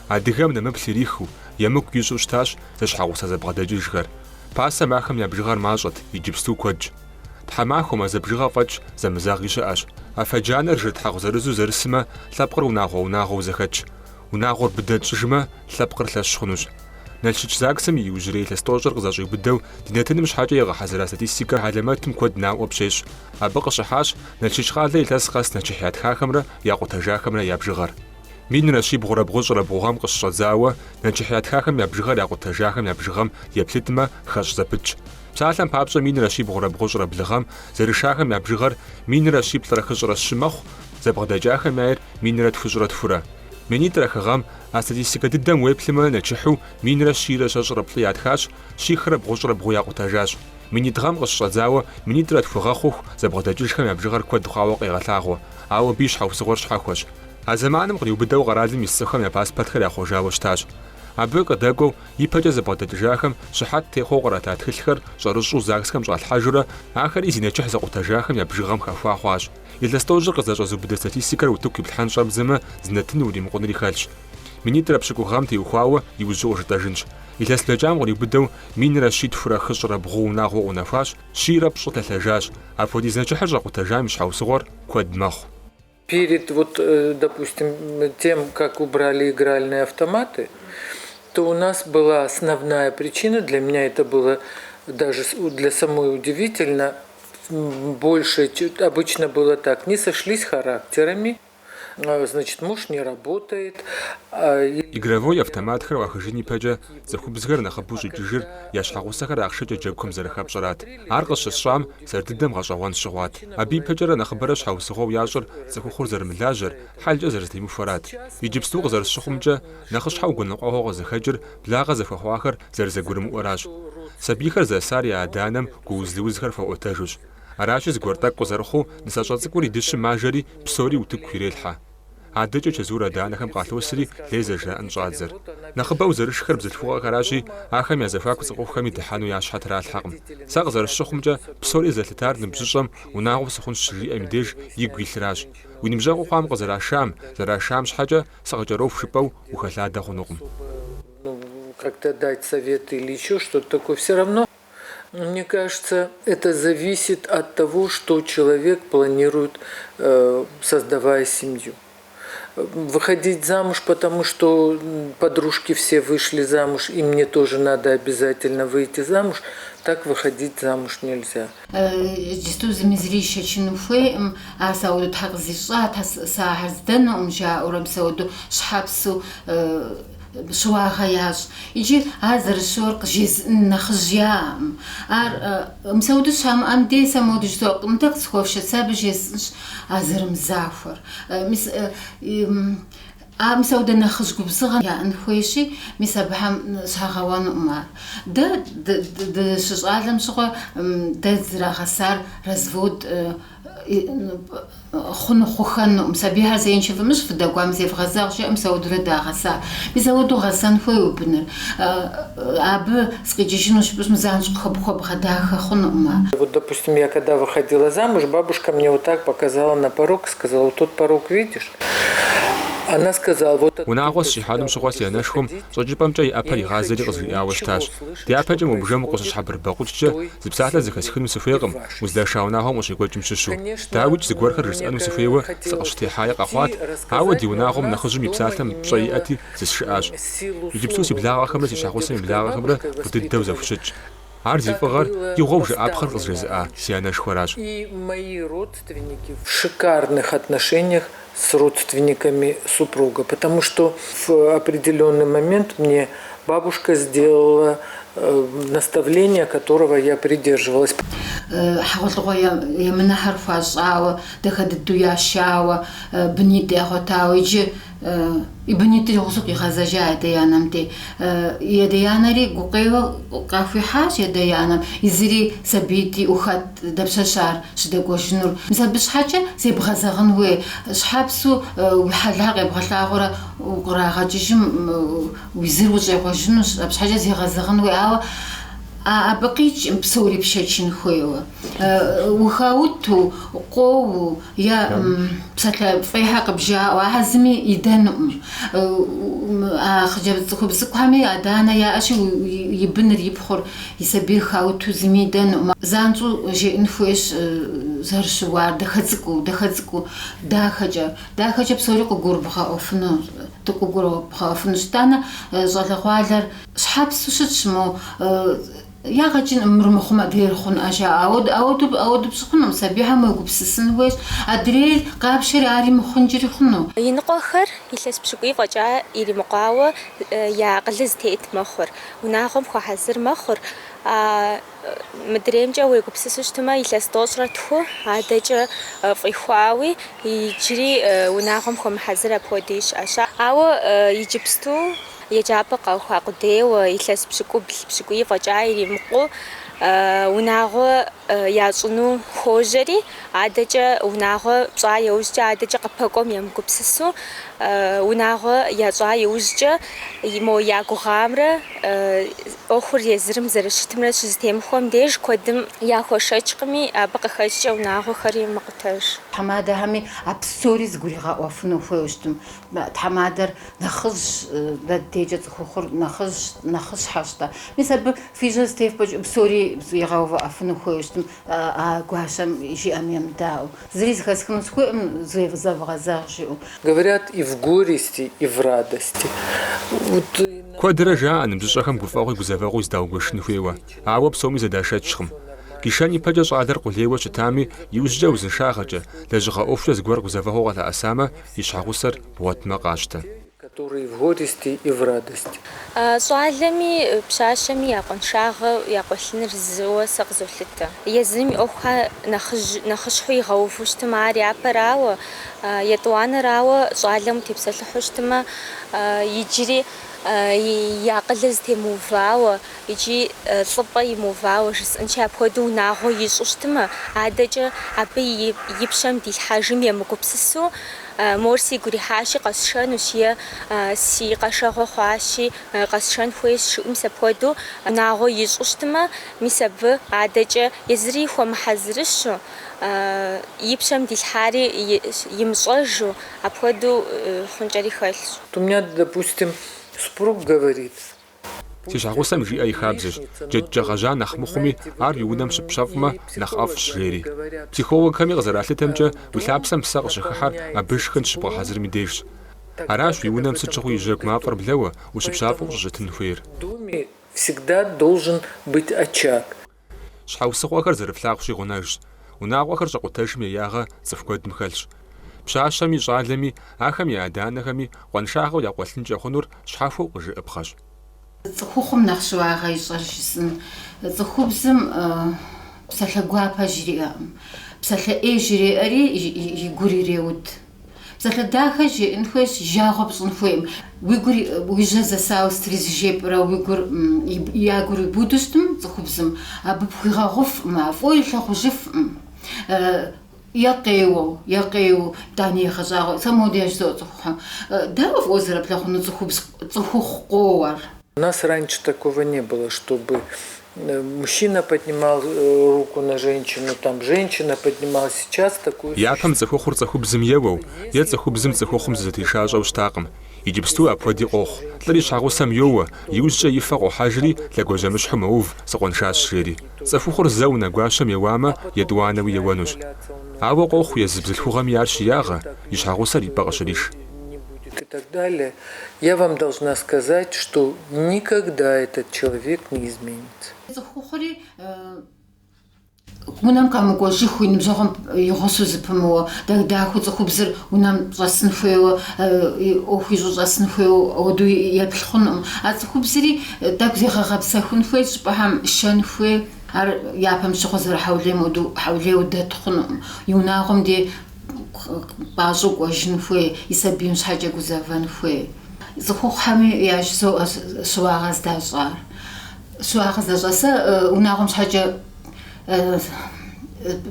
Адыгэм нэмыплъ ирихыу, емыкӏу ищӏу щытащ зэщхьэгъусэ зэбгъэдэкӏыжхэр. Пасэм ахэм я бжыгъэр мащӏэт, иджыпсту куэдщ. Тхьэмахуэ, мазэ бжыгъэ фӏэкӏ зэмызэгъи щыӏэщ. Афэ джанэр жыр тхьэгъу зырызу зэрысмэ, лъэпкъыр унагъуэ-унагъуэу зэхэтщ. Унагъуэр быдэ тщӏыжмэ, лъэпкъыр лъэщ хъунущ. Налщыч ЗАГС-м и иужьрей илъэс тӏощӏыр къызэщӏиубыдэу ди нэтыным щхьэкӏэ игъэхьэзыра статистикэ хьэлэмэтым куэд наӏуэ пщещӏ. Абы къыщыхьащ Налщыч къалэ илъэс къэс нэчыхь ятхахэмрэ якъутэжахэмрэ я бжыгъэр. Минрэ щибгъурэ бгъущӏрэ бгъу гъэм къыщыщӏэдзауэ нэчыхь ятхахэм я бжыгъэр якъутэжахэм я бжыгъэм еплъытмэ, хэщӏ зэпытщ. Псалъэм папщӏэ, минрэ щибгъурэ бгъущӏрэ блы гъэм зэрышахэм я бжыгъэр минрэ щиплӏрэ хыщӏрэ щы мэхъу, зэбгъэдэкӏахэм яйр минрэ тхущӏрэ тхурэ. Минитӏрэ хы гъэм а статистикэ дыдэм уеплъмэ, нэчыхьу минрэ щийрэ щэщӏрэ плӏы ятхащ, щихрэ бгъущӏрэ бгъу якъутэжащ. Минитӏ гъэм къыщыщӏэдзауэ минитӏрэ тху гъэ хъуху зэбгъэдэкӏыжхэм я бжыгъэр куэд хъуауэ къегъэлъагъуэ, ауэ абы и щхьэусыгъуэр щхьэхуэщ. А зэманым къриубыдэу къэралым ис цӏыхухэм я паспортхэр яхъуэжауэ щытащ. Абы къыдэкӏуэу, ипэкӏэ зэбгъэдэкӏыжахэм щыхьэт техъуэу кърата тхылъхэр щӏэрыщӏэу ЗАГС-хэм щӏалъхьэжурэ, ахэри зи нэчыхь зэкъутэжахэм я бжыгъэм хэхуа хъуащ. Илъэс тӏощӏыр къызэщӏэзыубыдэ статистикэр утыку иплъхьэн щӏэбдзэмэ, зы нэтын уримыкъунри хэлъщ. Минитӏрэ пщыкӏух гъэм теухуауэ иужьу къыжытӏэжынщ. Илъэс блэкӏам къриубыдэу минрэ щитхурэ хыщӏрэ бгъу унагъуэ къэунэхуащ, щийрэ пщӏы лъэлъэжащ. Апхуэдиз нэчыхьыр щӏакъутэжам и щхьэусыгъуэр куэд мэхъу. Перед вот, допустим, тем, как убрали игральные автоматы, то у нас была основная причина, для меня это было даже для самой удивительно, больше, обычно было так, не сошлись характерами, значит, муж не работает. Игровой автоматхэр ӏуахыжын ипэкӏэ цӏыхубзхэр нэхъыбэу щӏикӏыжыр я щхьэгъусэхэр ахъшэкӏэ джэгухэм зэрыхэпщӏэрат. Ар къыщысщӏам сэр дыдэм гъэщӏэгъуэн сщыхъуат. Абы ипэкӏэрэ нэхъыбэрэ щхьэусыгъуэу ящӏыр цӏыхухъур зэрымылажьэр, хьэлкӏэ зэрызэтемыхуэрат. Иджыпсту къызэрысщыхъумкӏэ, нэхъыщхьэу гуныкъуэгъуэ къызыхэкӏыр благъэ зэхуэхъуахэр зэрызэгурымыӏуэращ. Сабийхэр зэсар я адэ-анэм гууз-лыузхэр хуаӏуэтэжущ. Аращи, зыгуэр тӏэкӏу къызэрыхъуу, нысащӏэ цӏыкӏур и дыщым мажэри, псори утыку ирелъхьэ. Адэкӏэ чэзур адэ-анэхэм къалъосри, лей зэжраӏэн щӏадзэр. Нэхъыбэу зэрышхэр бзылъхугъэхэращи, ахэм я зэхуаку цӏыхухъухэми дыхьэну я щхьэ тралъхьэкъым. Сэ къызэрысщыхъумкӏэ, псори зэлъытар ныбжьыщӏэм унагъуэ сыхъунщ щыжиӏэм и деж игу илъращ. Уи ныбжьэгъуу хъуам къызэрашам, зэрашам щхьэкӏэ сыкъыкӏэроху жыпӏэу ухэлъадэ хъунукъым. Как-то дать совет или еще что-то такое, все равно, мне кажется, это зависит от того, что человек планирует, создавая семью. Выходить замуж, потому что подружки все вышли замуж, и мне тоже надо обязательно выйти замуж, так выходить замуж нельзя. Иджысту зыми зыри ишэчыну хуейкъым, ар сэ ауэдэу тхьэ къызищӏа, тхьэ сэ ахэр здэнукъым, жаӏэурэ мис ауэдэу щхьэпсу щыуагъэ ящӏ. Иджы ар зэрыщыуэр къыжезыӏэн нэхъыжь яӏэкъым. Ар мис ауэдэу щамыӏэм дей сэ моуэдэу жызоӏэ, мыдэ къысхуэфшэт, сэ абы жесӏэнщ а зэрымызахуэр. Мис а мис ауэдэ нэхъыжь губзыгъэ яӏэн хуейщи, мис абыхэм щагъэуэнукъым ар. Дэ дыщыщӏалэм щыгъуэ дэ дызэрагъэсар развод хъуну хъухэнукъым. Сабийхэр зеиншэ фымыщӏ, фыдэкӏуам зевгъэзэгъ, жаӏэу мис ауэдурэ дагъэса. Мис ауэдэу гъэсэн хуей уи быныр. Абы сыкъикӏыжыну жыпӏэщ, занщӏэу хуэбгъэдахэ хъунукъым ар. Вот, допустим, я когда выходила замуж, бабушка мне вот так показала на порог, сказала, вот тот порог видишь? Она сказала, вот Унагъуэ сыщихьэнум щыгъуэ си анэшхуэм щӏэкӏыпӏэмкӏэ и ӏэпэр игъазэри къызжиӏауэ щытащ. Дяпэкӏэ мо бжэм укъыщыщхьэпрыбэкъукӏкӏэ, зы псалъэ зэхэсхыну сыхуейкъым, уздаша унагъуэм къыщекӏуэкӏым щыщу. Дауикӏ, зыгуэрхэр жысӏэну сыхуейуэ сыкъыщытехьаи къэхъуат, ауэ ди унагъуэм нэхъыжьым и псалъэм пщӏэ иӏэти, зысшыӏащ. Иджыпсту си благъэхэмрэ си щхьэгъусэм и благъэхэмрэ фӏы дыдэу зэхущытщ. Ар зи фӏыгъэр игъуэу жыӏапхъэр къызжезыӏа си анэшхуэращ. И мои родственники в шикарных отношениях с родственниками супруга, потому что в определенный момент мне бабушка сделала наставление, которого я придерживалась. Хьэгъуэлӏыгъуэ емынэхэр хуащӏауэ, дахэ дыдэу яшауэ, бынитӏ ягъуэтауэ иджы и бынитӏыр и гъусэу къигъэзэжа адэ-анэм дей. И адэ-анэри гукъеуэ къахуихьащ и адэ-анэм, езыри сабиитӏ иӏэу хэт дапщэщ ар щыдэкӏуэжынур. Мис абы щхьэкӏэ зебгъэзэгъын хуей, щхьэпсу уи хьэлхэр къебгъэлъагъуэрэ укърагъэкӏыжым уи зыр ущӏегъуэжынущ, абы щхьэкӏэ зегъэзэгъын хуей, ауэ. Абы къикӏым псори пшэчын хуейуэ. Ухауту, къоуэу е псалъэ фӏейхэр къыбжаӏэу, ахэр зыми идэнукъым. А хъыджэбз цӏыхубз цӏыкӏухэми адэ-анэ яӏэщи, и быныр, и пхъур, и сабийр хауту зыми идэнукъым. Занщӏэу жеӏэн хуейщ зэрыщыуар, дахэ цӏыкӏуу, дахэ цӏыкӏуу, дахэкӏэ. Дахэкӏэ псори къыгурыбгъэӏуэфыну, дыкъыгурыбгъэӏуэфынущ. Итӏанэ щӏалэгъуалэр щхьэпсу щытщ мо ягъэ кӏынкъым, мыр мыхъумэ адрейр хъунӏэ жаӏэ. Ауэду пщӏы хъунукъым, сабийхэм уегупсысын хуейщ. Адрейр къапшэри ари мыхъункӏэри хъуну. Иныкъуэхэр илъэс пщыкӏуий фӏэкӏа иримыкъуауэ я акъылыр зытет мэхъур, унагъуэм хуэхьэзыр мэхъур. Мыдреймкӏэ уегупсысу щытмэ, илъэс тӏощӏрэ тху адэкӏэ фӏихуауи, иджыри унагъуэм хуэмыхьэзыр апхуэдэи щыӏэщ. Ауэ иджыпсту еджапӏэ къауха къудейуэ, илъэс пщыкӏубл, пщыкӏуий фӏэкӏа иримыкъуу унагъуэ ящӏыну хуожьэри, адэкӏэ унагъуэ пщӏа иужькӏэ, адэкӏэ къыпэкӏуэм емыгупсысу, унагъуэ ящӏа иужькӏэ мо я гугъамрэ ӏуэхур езырым зэрыщытымрэ щызэтемыхуэм деж куэдым яхуэшэчкъыми, абы къыхэкӏкӏэ унагъуэхэри мэкъутэж. Тхьэмадэхэми а псори зыгуригъэӏуэфыну хуейуэ щытым. Тхьэмадэр нэхъыжьщ, дэ дежкӏэ цӏыхухъур нэхъыжьщ, нэхъыщхьэщ-тӏэ. Мис абы фи жьэ зэтефпӏэкӏэ псори игъэувыӏэфыну хуейуэ щытым, а гуащэм жиӏэм емыдаӏуэу. Зыри зэхэсхыну сыхуейкъым, зэвгъэзэгъ жиӏэу. Говорят и в горести, и в радости. Вот Куэдрэ жаӏэ ныбжьыщӏэхэм гуфӏэгъуи гузэвэгъуи зэдаугуэшын хуейуэ, ауэ псоми зэдашэчкъым. Къишэн ипэкӏэ щӏалэр къулейуэ щытами, иужькӏэ узыншагъэкӏэ, лэжьыгъэ ӏуэхукӏэ зыгуэр гузэвэгъуэ къылъэӏэсамэ, и щхьэгъусэр бгъуэтмэ къащтэ. Которые и в горести, и в радости. Щӏалэми пщащэми я къуаншагъэ якъуэлъыныр зыуэ сэ къызолъытэ. Езым и ӏуэхухэр нэхъыжь нэхъыщхьэу игъэуву щытмэ, ар япэрауэ, етӏуанэрауэ щӏалэм утепсэлъыхьу щытмэ, иджыри и акъылыр зытемыувауэ икӏи лӏыпӏэ имыувауэ жысӏэнщи, апхуэдэу унагъуэ ищӏу щытмэ, адэкӏэ абы и пщэм дилъхьэжым емыгупсысу, Мор сигу ирихьащи къэсшэнущ е си къэшэгъуэ хъуащи къэсшэн хуейщ жиӏэу мис апхуэдэу унагъуэ ищӏу щытмэ, мис абы адэкӏэ езыри хуэмыхьэзырыщу, и пщэм дилъхьари имыщӏэжу апхуэдэу хъункӏэри хэлъщ. У меня, допустим, супруг говорит, Си щхьэгъусэм жиӏэ и хабзэщ, джэдыкӏэ гъэжьа нэхъ мыхъуми, ар уи унэм щыпщэфӏмэ, нэхъ ӏэфӏщ, жери. Психологхэми къызэралъытэмкӏэ, уи лъапсэм псэ къыщыхыхьэр абы шхын щыбгъэхьэзырым и дежщ. Аращ уи унэм сыт щыгъуи и жьэгу мафӏэр блэуэ, ущыпщафӏэу щӏыщытын хуейр. Доме всегда должен быть очаг. Щхьэусыгъуэхэр зэрыфлъагъущи гъунэжщ. Унагъуэхэр щӏэкъутэжым еягъэ цӏыху куэдым хэлъщ. Пщащэми, щӏалэми, ахэм я адэ-анэхэми къуаншагъэу якъуэлъынкӏэ хъунур щхьэхуэу къыжыӏыпхъэщ. Цӏыхухъум нэхъ щыуагъэ ищӏэр жысӏэн. Цӏыхубзым псалъэ гуапэ жриӏэкъым. Псалъэ ӏей жреӏэри и гур иреуд. Псалъэ дахэ жеӏэн хуейщ, жагъуэ пщӏын хуейкъым. Уи гур, уи жьэ зэсауэ сытри зыжепӏэрэ уи гур, я гур ибуду щытым цӏыхубзым, абы пхуигъэгъуфкъым, ар фӏыуэ илъагъужыфкъым. Е къеуэу, е къеуэу, итӏани егъэщӏагъуэ. Сэ моуэду яжызоӏэ цӏыхухъухэм. Дауэ фӏыуэ зэрыплъагъуну цӏыхубз цӏыхухъу къоуэр? У нас раньше такого не было, чтобы мужчина поднимал руку на женщину, там женщина поднимала. Сейчас такое Япэм цӏыхухъур цӏыхубзым еуэу е цӏыхубзым цӏыхухъум зызэтришащӏэу щытакъым. Иджыпсту апхуэди къохъу. Лӏыр и щхьэгъусэм йоуэ, иужькӏэ и фэ къохьэжри, лъэгуажьэмыщхьу мэув, сыкъуэншащ, жери. Цӏыхухъур зэ унэгуащэм еуамэ, етӏуанэуи еуэнущ. Ауэ къохъу езы бзылъхугъэми ар щиягъэ, и щхьэгъусэр и пӏэ къыщриш. И так далее. Я вам должна сказать, что никогда этот человек не изменится. Цӏыхухъури унэм къэмыкӏуэжыху и ныбжьэгъум и гъусэу зэпымыуэ, дахэу цӏыхубзыр унэм щӏэсын хуейуэ, ӏуэху ищӏу щӏэсын хуейуэ ауэдэу еплъ хъунукъым. А цӏыхубзри тӏэкӏу зегъэгъэпсэхун хуей, щӏыпӏэхэм шэн хуей. Ар япэм щыгъуэ зэрыхьэулейм хуэдэу хьэулейуэ дэт хъунукъым. И унагъуэм дей пӏащӏэу кӏуэжын хуей, и сабийм щхьэкӏэ гузэвэн хуей. Цӏыхухъухэми яжызоӏэ щыуагъэ здащӏар. Щыуагъэ здащӏар. Сэ унагъуэм щхьэкӏэ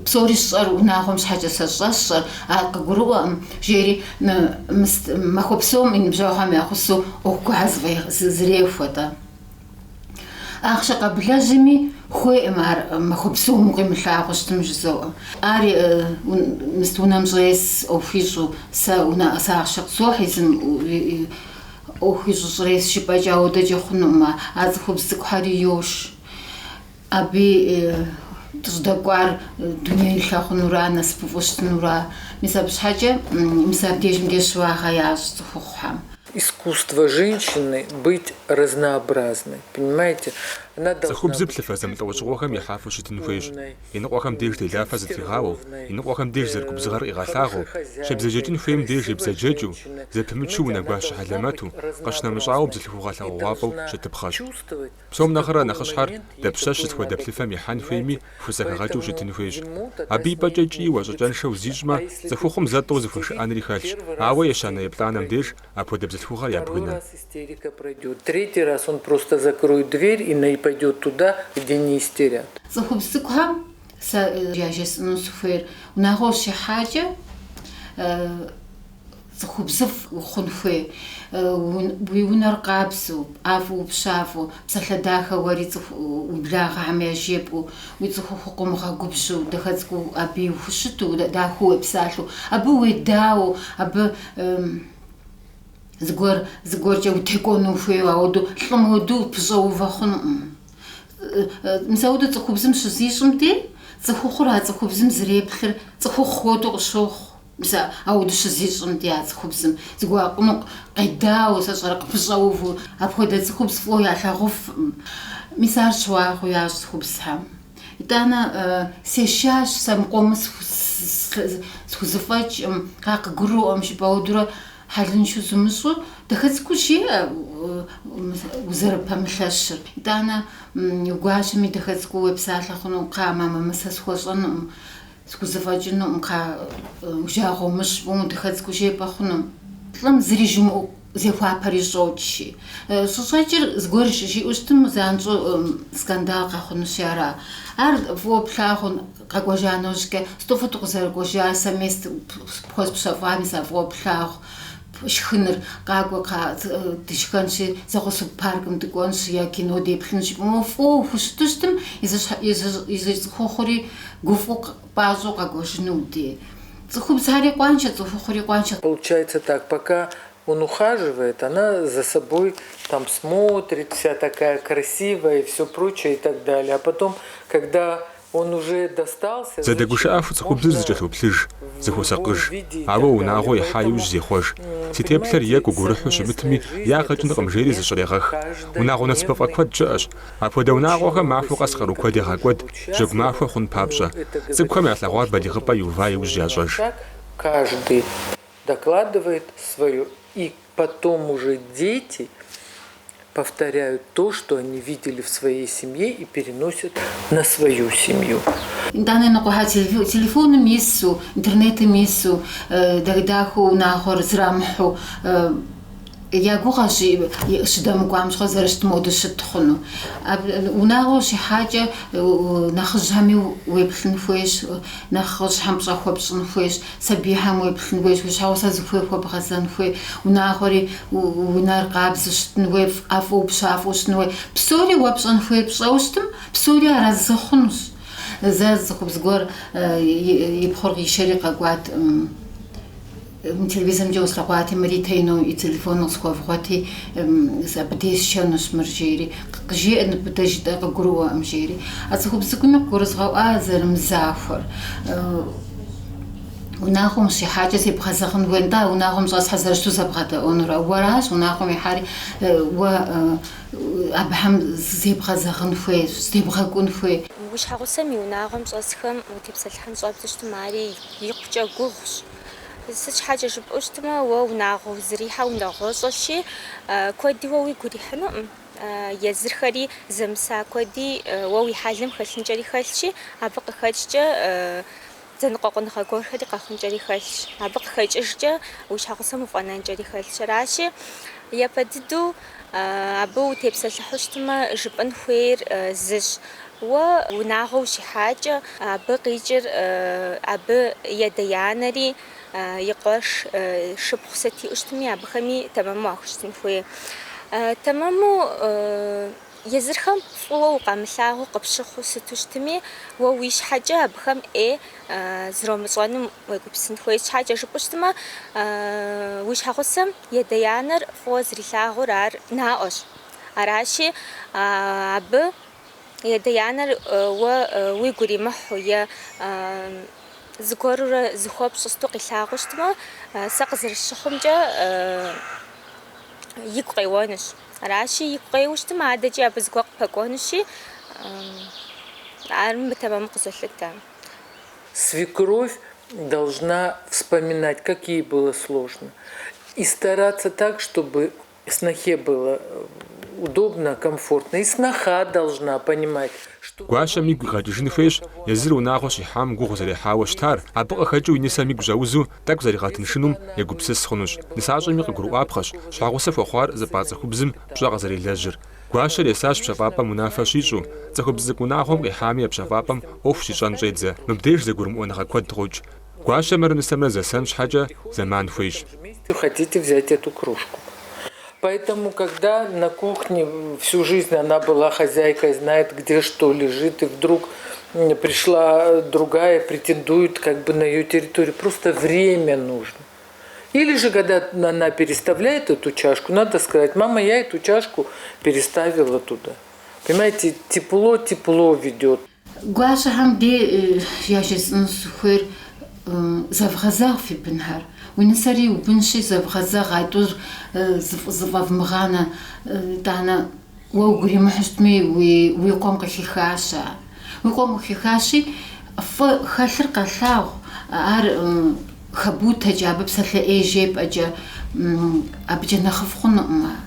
псори сщӏэр унагъуэм щхьэкӏэ сэ щӏэсщӏэр, ар къыгурыӏуэкъым, жери махуэ псом и ныбжьэгъухэм я гъусэу ӏуэху гуэрхэр зрехуэ-тӏэ. Ахъшэ къэблэжьми. Хуейкъым ар махуэ псом укъимылъагъуу щытым жызоӏэ. Ар мис унэм щӏрес ӏуэху ищӏу, сэ унэ сэ ахъшэ къызохь езым ӏуэху ищӏу щӏрес жыпӏэкӏэ ауэдэкӏэ хъунукъым. А цӏыхубз цӏыкӏухэри йош. Абы къыщӏыдэкӏуар дуней илъагъунура, насыпыфӏэу щытынура. Мис абы щхьэкӏэ, мис абдежым деж щыуагъэ ящӏ цӏыхухъухэм. Искусство женщины быть разнообразной, понимаете? Она должна Цӏыхубзыр быть плъыфэ зэмылӏэужьыгъуэхэм ихьэфу щытын хуейщ. умной, Иныкъуэхэм деж делафэ зытригъауэу, стервозной, иныкъуэхэм деж зэрыгубзыгъэр къигъэлъагъуэу, хорошей хозяйкой, щебзэджэкӏын хуейм деж красивой ебзэджэкӏыу, женщиной. зэпымычу Понимаете, она унэгуащэ должна быть хьэлэмэту, къыщынэмыщӏауэ разнообразной бзылъхугъэ и лъагъугъуафӏэу должна щытыпхъэщ. чувствовать, Псом в нэхърэ какой нэхъыщхьэр момент ей дапщэщ какую сыт хуэдэ надо плъыфэм помощь, ихьэн хуейми понимаете? хузэхэгъэкӏыу Поэтому щытын хуейщ. ему тогда Абы с и пӏэкӏэ ней кӏийуэ, не щӏыкӏэншэу зацепишься. зищӏмэ, А если ты цӏыхухъум будешь зэ-тӏэу истерить, зыхуэшыӏэнри хэлъщ, первый ауэ раз ещанэ истерика еплӏанэм деж пройдет. апхуэдэ бзылъхугъэр Второй ябгынэ. раз истерика пройдет. Третий раз он просто закроет дверь и пойдет туда, где не истерят. Цӏыхубз цӏыкӏухэм сэ яжесӏэну сыхуейр унагъуэ ущихьакӏэ цӏыхубзыфӏ ухъун хуей. Уи унэр къабзэу, ӏэфӏу упщафӏэу, псалъэ дахэ уэри цӏыху уи благъэхэм яжепӏэу, уи цӏыхухъу къыумыгъэгубжьу, дахэ цӏыкӏуу абы ухущыту, дахэу уепсалъэу, абы уедауэу, абы зыгуэр зыгуэркӏэ утекӏуэну ухуейуэ, ауэдэу лӏым хуэдэу упэщӏэувэ хъунукъым. Мис ауэдэу цӏыхубзым щызищӏым дей, цӏыхухъур а цӏыхубзым зэреплъыр цӏыхухъу хуэдэу къыщохъу. Мис ауэдэу щызищӏым дей а цӏыхубзым зыгуэр къедауэу, сэ сщӏэрэ къыпэщӏэувэу, апхуэдэ цӏыхубз фӏыуэ ялъагъуфкъым. Мис ар щыуагъэу ящӏ цӏыхубзхэм. Итӏанэ сешащ, сэ мы къомыр схузэфӏэкӏым, къакъыгурыӏуэм жыпӏэ ауэдурэ хьэлыншэу зумыщӏу, дахэ цӏыкӏуу жеӏэ узэрыпэмылъэщыр. Итӏанэ гуащэми дахэ цӏыкӏуу уепсалъэ хъуну, кхъа, мамэ, мы сэ схуэщӏэнукъым. Схузэфӏэкӏынукъым, кхъа, жагъуэ умыщӏ, жыпӏэу дахэ цӏыкӏуу жепӏэ хъуну. Лӏым зыри жумыӏэу зехуапэри щӏокӏщи. Щӏыщӏэкӏыр зыгуэр жиӏэу щытым занщӏэу скандал къэхъунущи ара. Ар фӏыуэ плъагъуу къэкӏуэжа нэужькӏэ, сыту фӏыт укъызэрыкӏуэжар, сэ мес пхуэспщэфӏа, мис а фӏыуэ плъагъу шхыныр, къакӏуэ кхъа дышхэнщи, зэгъусэу паркым дыкӏуэнщ е кино деплъынщ жыпӏэмэ, фӏыуэ ухущыту щытым, езы цӏыхухъури гуфӏэу пӏащӏэу къэкӏуэжыну уи дей. Цӏыхубзхэри къуаншэ, цӏыхухъури къуаншэ. Получается так, пока он ухаживает, она за собой там смотрит, вся такая красивая и все прочее и так далее. А потом, когда он уже достался, зачем? Зэдэгушыӏэху цӏыхубзыр Можно зыкӏэлъоплъыж, в зыхуосакъыж, любом виде и ауэ так далее. унагъуэ ихьа Поэтому, иужь зехъуэж. Си теплъэр понимаете, екӏуу гурыхьу совместная щымытми, жизнь ягъэ это кӏынкъым жери совместный зыщӏрегъэх. Унагъуэ насыпыфӏэ каждодневный куэд щыӏэщ. труд. Апхуэдэ Очень унагъуэхэм много махуэ къэс семей, къару куэд которые ягъэкӏуэд, живут жьэгу счастливо, махуэ хъун но папщӏэ. это говорит Цӏыкӏухэм о том, ялъэгъуар что балигъыпӏэ труд иува иужь свой ящӏэж. так каждый докладывает свое, и потом уже дети повторяют то, что они видели в своей семье и переносят на свою семью. Итӏанэ ныкъуэхэр телефоным ису, интернетым ису, дахэу унагъуэр зэрамыхьу я гугъэщ щыдэмыкӏуам щыгъуэ зэрыщытым хуэдэу щыт хъуну. Унагъуэ ущихьакӏэ нэхъыжьхэми уеплъын хуейщ, нэхъыжьхэм пщӏэ хуэпщӏын хуейщ, сабийхэм уеплъын хуейщ, уи щхьэгъусэр зыхуей хуэбгъэзэн хуей, унагъуэри унэр къабзэу щытын хуей, ӏэфӏу упщафӏэу щытын хуей. Псори уэ пщӏэн хуейр пщӏэуэ щытым, псори арэзы хъунущ. Зэ цӏыхубз гуэр и пхъур къишэри къэкӏуат телевизорымкӏэ услъэгъуати, Маритэ и телефоныр къысхуэвгъуэти, абы дей сшэнущ мыр жери. Къыжеӏэ мыбы дэ жытӏэр къыгурыӏуэкъым жери. А цӏыхубз цӏыкӏуми къыгурызгъэӏуа зэрымызахуэр. Унагъуэм ущихьакӏэ зебгъэзэгъын хуей, нтӏэ, унагъуэм щӏэсхэр зэрыщыту зэбгъэдэӏуэнурэ. Уэращ унагъуэм ихьари, уэ абыхэм зебгъэзэгъын хуей, зебгъэкӏун хуей. Уи щхьэгъусэм и унагъуэм щӏэсхэм утепсэлъыхьын щӏэбдзэу щытмэ, ари икъукӏэ гугъущ. Сыт щхьэкӏэ жыпӏэу щытмэ, уэ унагъуэ узэрихьэ унагъуэщӏэщи, куэди уэ уигу ирихьынукъым. Езырхэри зэмыса куэди уэ уи хьэлым хэлъынкӏэри хэлъщи, абы къыхэкӏкӏэ зэныкъуэкъуныгъэ гуэрхэри къэхъункӏэри хэлъщ. Абы къыхэкӏыжкӏэ уи щхьэгъусэм уфӏэнэнкӏэри хэлъщ. Аращи, япэ дыдэу абы утепсэлъыхьу щытмэ, жыпӏэн хуейр зыщ. Уэ унагъуэ ущихьакӏэ, абы къикӏыр абы и адэ-анэри, и къуэш, шыпхъу сыт иӏэу щытми, абыхэми тэмэму уахущытын хуей. Тэмэму. Езырхэм фӏыуэ укъамылъагъуу къыпщыхъуу сыту щытми, уэ уи щхьэкӏэ абыхэм ӏей зэромыщӏэным уегупсын хуейщ. Щхьэкӏэ жыпӏэу щытмэ, уи щхьэгъусэм и адэ-анэр фӏыуэ зэрилъагъур ар наӏуэщ. Аращи, абы и адэ-анэр уэ уигу иримыхьу е зыгуэрурэ зыхуэпщӏу сыту къилъагъуу щытмэ, сэ къызэрысщыхъумкӏэ, игу къеуэнущ. Аращи, игу къеуэу щытмэ, адэкӏи абы зыгуэр къыпэкӏуэнущи, ар мытэмэму къызолъытэ. Свекровь должна вспоминать, как ей было сложно, и стараться так, чтобы снохе было удобно, комфортно. И сноха должна понимать, что... Гуащэм игу игъэкӏыжын хуейщ езыр унагъуэ щихьам гугъу зэрехьауэ щытар, абы къыхэкӏыу и нысэм игу щӏэузу тӏэкӏу зэригъэтыншынум егупсыс хъунущ. Нысащӏэми къыгурыӏуапхъэщ щхьэгъусэ хуэхъуар зыпӏа цӏыхубзым пщӏэ къызэрилэжьыр. Гуащэр есащ пщэфӏапӏэм унафэ щищӏу, цӏыхубз цӏыкӏу унагъуэм къихьами а пщэфӏапӏэм ӏуэху щищӏэн щӏедзэ. Мыбдеж зэгурымыӏуэныгъэ куэд къокӏ. Гуащэмрэ нысэмрэ зэсэн щхьэкӏэ зэман хуейщ. Хотите взять эту кружку. Поэтому, когда на кухне всю жизнь она была хозяйкой, знает, где что лежит, и вдруг пришла другая, претендует как бы на ее территорию, просто время нужно. Или же, когда она переставляет эту чашку, надо сказать, мама, я эту чашку переставила туда. Понимаете, тепло тепло ведет. Гуащэхэм де яжесӏэну сыхуейр зэвгъэзэгъ фи бынхэр. Уи нысэри уи бынщи зэвгъэзэгъ, а тӏур зыфӏэвмыгъанэ, итӏанэ уэ уигу иримыхьу щытми, уи къуэм къыхихащ ар. Уи къуэм къыхихащи, фӏы хэлъыр къэлъагъу, ар хэбутэкӏэ, абы псалъэ ӏей жепӏэкӏэ, абыкӏэ нэхъыфӏ хъунукъым ар.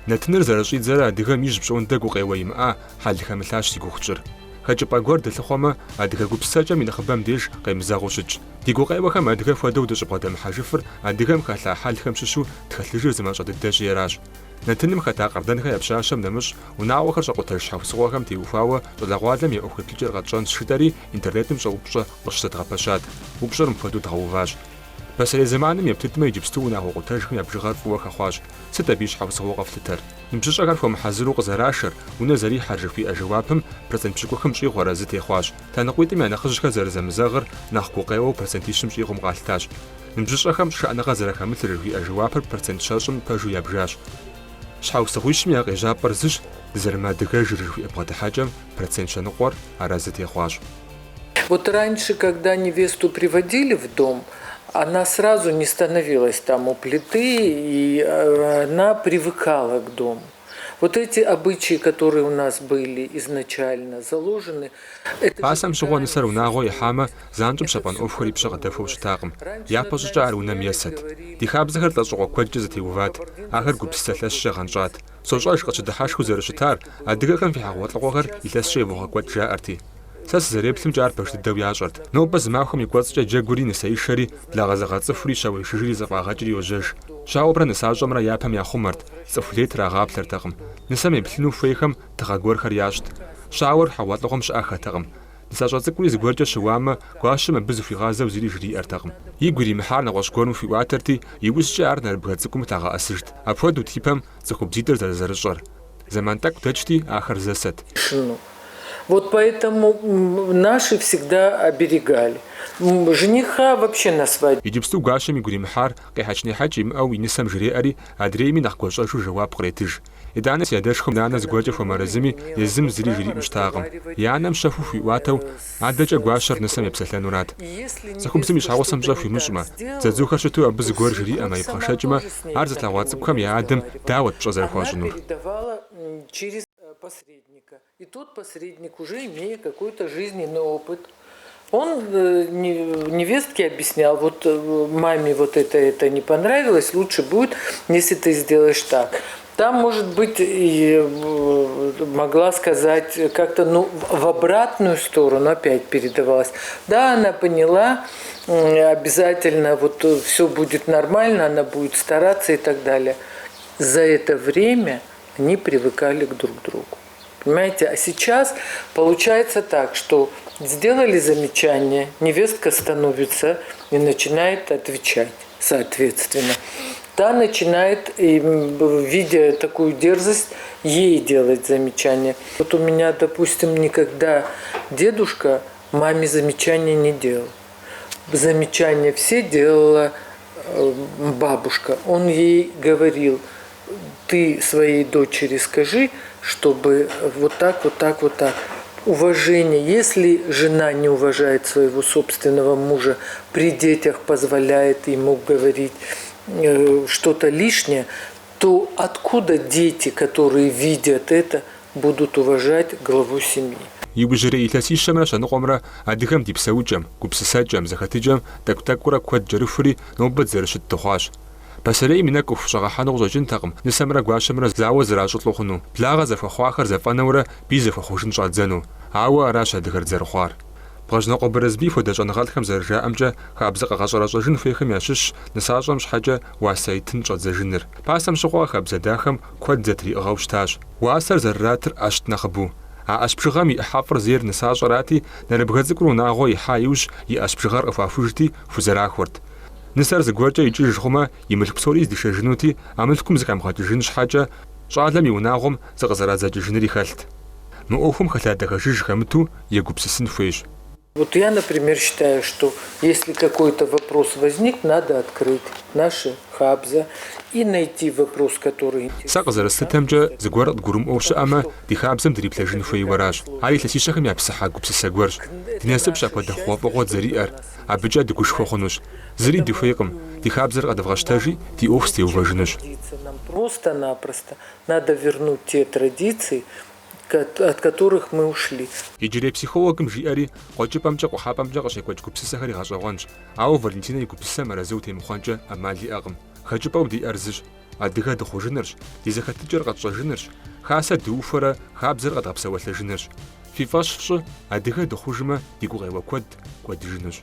Нэтыныр зэрыщӏидзэрэ адыгэм ижь пщӏондэ гукъеуэ имыӏа, хьэл хэмылъащ зи гугъу тщӏыр. Хэкӏыпӏэ гуэр дылъыхъуэмэ, адыгэ гупсысэкӏэм и нэхъыбэм деж къемызэгъыу щытщ. Ди гукъеуэхэм адыгэ хуэдэу дыщӏыбгъэдэмыхьэжыфыр адыгэм хэлъа хьэлхэм щыщу тхэлъыжыр зы мащӏэ дыдэщи аращ. Нэтыным хэта Къардэнхэ я пщащэм нэмыщӏ, унагъуэхэр щӏэкъутэж щхьэусыгъуэхэм теухуауэ щӏалэгъуалэм я ӏуэху еплъыкӏэр къэтщӏэнщ жытӏэри, интернетым щӏэупщӏэ къыщызэдгъэпэщат. Упщӏэр мыпхуэдэу дгъэуващ. Пасэрей зэманым еплъытмэ, иджыпсту унагъуэ къутэжхэм я бжыгъэр фӏыуэ хэхъуащ. Сыт абы и щхьэусыгъуэу къэфлъытэр? Ныбжьыщӏэхэр хуэмыхьэзыру къызэрашэр, унэ зэрихьэр жыхуиӏэ жэуапым процент пщыкӏухым щӏигъу арэзы техъуащ. Лъэныкъуитӏым я нэхъыжьхэр зэрызэмызэгъыр нэхъ гукъеуэу процентищым щӏигъум къалъытащ. Ныбжьыщӏэхэм шыӏэныгъэ зэрахэмылъыр жыхуиӏэ жэуапыр процент щэщӏым пэжу ябжащ. Щхьэусыгъуищым я къежьапӏэр зыщ, дызэрымыадыгэжыр жыхуиӏэ бгъэдыхьэкӏэм процент щэныкъуэр арэзы техъуащ. Вот раньше, когда невесту приводили в дом, она сразу не становилась там у плиты, и она привыкала к дому. Вот эти обычаи, которые у нас были изначально заложены, это Пасэм щыгъуэ нысэр унагъуэ ихьамэ, занщӏэу пщэфӏэн ӏуэхухэр и пщэ къыдэхуэу щытакъым. Япэ щӏыкӏэ ар унэм есэт. Ди хабзэхэр лӏэщӏыгъуэ куэдкӏэ зэтеуват, ахэр гупсысэ лъэщкӏэ гъэнщӏат. Сощӏэж къытщыдыхьэшхыу зэрыщытар, адыгэхэм фи хьэгъуэлӏыгъуэхэр илъэскӏэ евогъэкӏуэкӏ жаӏэрти. Сэ сызэреплъымкӏэ ар пэж дыдэу ящӏэрт. Нобэ зы махуэм и кӏуэцӏкӏэ джэгури, нысэишэри, благъэзэгъэцӏыхури, щауэишыжри зэфӏагъэкӏри йожьэж. Щауэмрэ нысащӏэмрэ япэм яхъумэрт, цӏыху лей трагъаплъэртэкъым. Нысэм еплъыну хуейхэм тыгъэ гуэрхэр ящӏт. Щауэр хьэгъуэлӏыгъуэм щыӏэххэтэкъым. Нысащӏэ цӏыкӏури зыгуэркӏэ щыуамэ, гуащэм абы зыхуигъазэу зыри жриӏэртэкъым. Игу иримыхьар нэгъуэщӏ гуэрым хуиӏуатэрти, иужькӏэ ар нэрыбгэ цӏыкӏум лъагъэӏэсыжт. Апхуэдэут ипэм цӏыхубзитӏыр зэрызэрыщӏэр. Зэман тӏэкӏу дэкӏти, ахэр зэсэт. Шыну. Вот поэтому наши всегда оберегали. Жениха вообще на свадьбе. Иджыпсту гуащэм игу иримыхьар къехьэкӏ-нехьэкӏ имыӏэу и нысэм жреӏэри, адрейми нэхъ гуащӏэжу жэуап къретыж. Итӏанэ си адэшхуэм нанэ зыгуэркӏэ хуэмыарэзыми, езым зыри жриӏэу щытакъым. И анэм щэхуу хуиӏуатэу, адэкӏэ гуащэр нысэм епсэлъэнурат. Цӏыхубзым и щхьэгъусэм пщӏэ хуимыщӏмэ, дзадзухэр щыту абы зыгуэр жриӏэмэ, епхъэшэкӏмэ, ар зылъэгъуа цӏыкӏухэм я адэм дауэт пщӏэ зэрыхуащӏынур? Посредника. И тот посредник, уже имея какой-то жизненный опыт, он невестке объяснял, вот маме вот это не понравилось, лучше будет, если ты сделаешь так. Там, может быть, и могла сказать как-то, ну, в обратную сторону опять передавалась. Да, она поняла, обязательно вот все будет нормально, она будет стараться и так далее. За это время они привыкали к друг другу. Понимаете, а сейчас получается так, что сделали замечание, невестка становится и начинает отвечать. соответственно. Та начинает, видя такую дерзость, ей делать замечания. Вот у меня, допустим, никогда дедушка маме замечания не делал. Замечания все делала бабушка. Он ей говорил, ты своей дочери скажи, чтобы вот так, вот так, вот так. Уважение. Если жена не уважает своего собственного мужа, при детях позволяет ему говорить что-то лишнее, то откуда дети, которые видят это, будут уважать главу семьи? Иужьрей илъэсищэмрэ щэныкъуэмрэ адыгэм ди псэукӏэм, гупсысэкӏэм, зэхэтыкӏэм тӏэкӏу-тӏэкӏуурэ куэд кӏэрыхури, нобэ дызэрыщыт дыхъуащ. Пасэрейм и нэгу къыхущӏэгъэхьэну къыщӏэкӏынтэкъым нысэмрэ гуащэмрэ зауэ зэращӏылӏэу хъуну, благъэ зэхуэхъуахэр зэфӏэнэурэ бий зэхуэхъужын щӏадзэну. Ауэ аращ адыгэр зэрыхъуар. Бгъэжьнокъуэ Барэсбий хуэдэ щӏэныгъэлӏхэм зэрыжаӏэмкӏэ, хабзэ къэгъэщӏэрэщӏэжын хуейхэм ящыщщ нысащӏэм щхьэкӏэ уасэ итын щӏэдзэжыныр. Пасэм щыгъуэ а хабзэ дахэм куэд зэтриӏыгъэу щытащ. Уасэр зэрыратыр ӏэщт нэхъыбэу. А ӏэщ бжыгъэм и ӏыхьэфӏыр зейр нысащӏэрати, нэрыбгэ цӏыкӏур унагъуэ ихьа иужь и ӏэщ бжыгъэр къыхуахужти, хузэрахуэрт. Нысэр зыгуэркӏэ икӏыж хъумэ, и мылъку псори здишэжынути, а мылъкум зыхамыгъэкӏыжын щхьэкӏэ, щӏалэм и унагъуэм зыкъызэрадзэкӏыжынри хэлът. Мы ӏуэхум хэлъадэ-хэжыж хэмыту егупсысын хуейщ. Вот я, например, считаю, что если какой-то вопрос возник, надо открыть наши хабзэ и найти вопрос, который Сэ къызэрыслъытэмкӏэ, зыгуэр къыдгурымыӏуэу щыӏэмэ, ди хабзэм дриплъэжын хуейуэ аращ. Ар илъэсищэхэм япсыхьа гупсысэ гуэрщ. Ди насыпщ апхуэдэ хъугъуэфӏыгъуэ дызэриӏэр, абыкӏэ дыгушхуэ хъунущ. Зыри дыхуейкъым, ди хабзэр къэдывгъэщтэжи, ди ӏуэху зэтеувэжынущ. Нам просто-напросто надо вернуть те традиции, от которых мы ушли. Иджырей психологым жиӏэри, къуэкӏыпӏэмкӏэ къухьэпӏэмкӏэ къыщекӏуэкӏ гупсысэхэри гъэщӏэгъуэнщ, ауэ Валентинэ и гупсысэм арэзы утемыхъуэнкӏэ ӏэмал иӏэкъым. Хэкӏыпӏэу диӏэр зыщ, адыгэ дыхъужынырщ, ди зэхэтыкӏэр къэтщӏэжынырщ, хасэ дыухуэрэ хабзэр къэдгъэпсэуэлъэжынырщ. Фи фӏэщ фщӏы, адыгэ дыхъужмэ, ди гукъеуэ куэд кӏуэдыжынущ.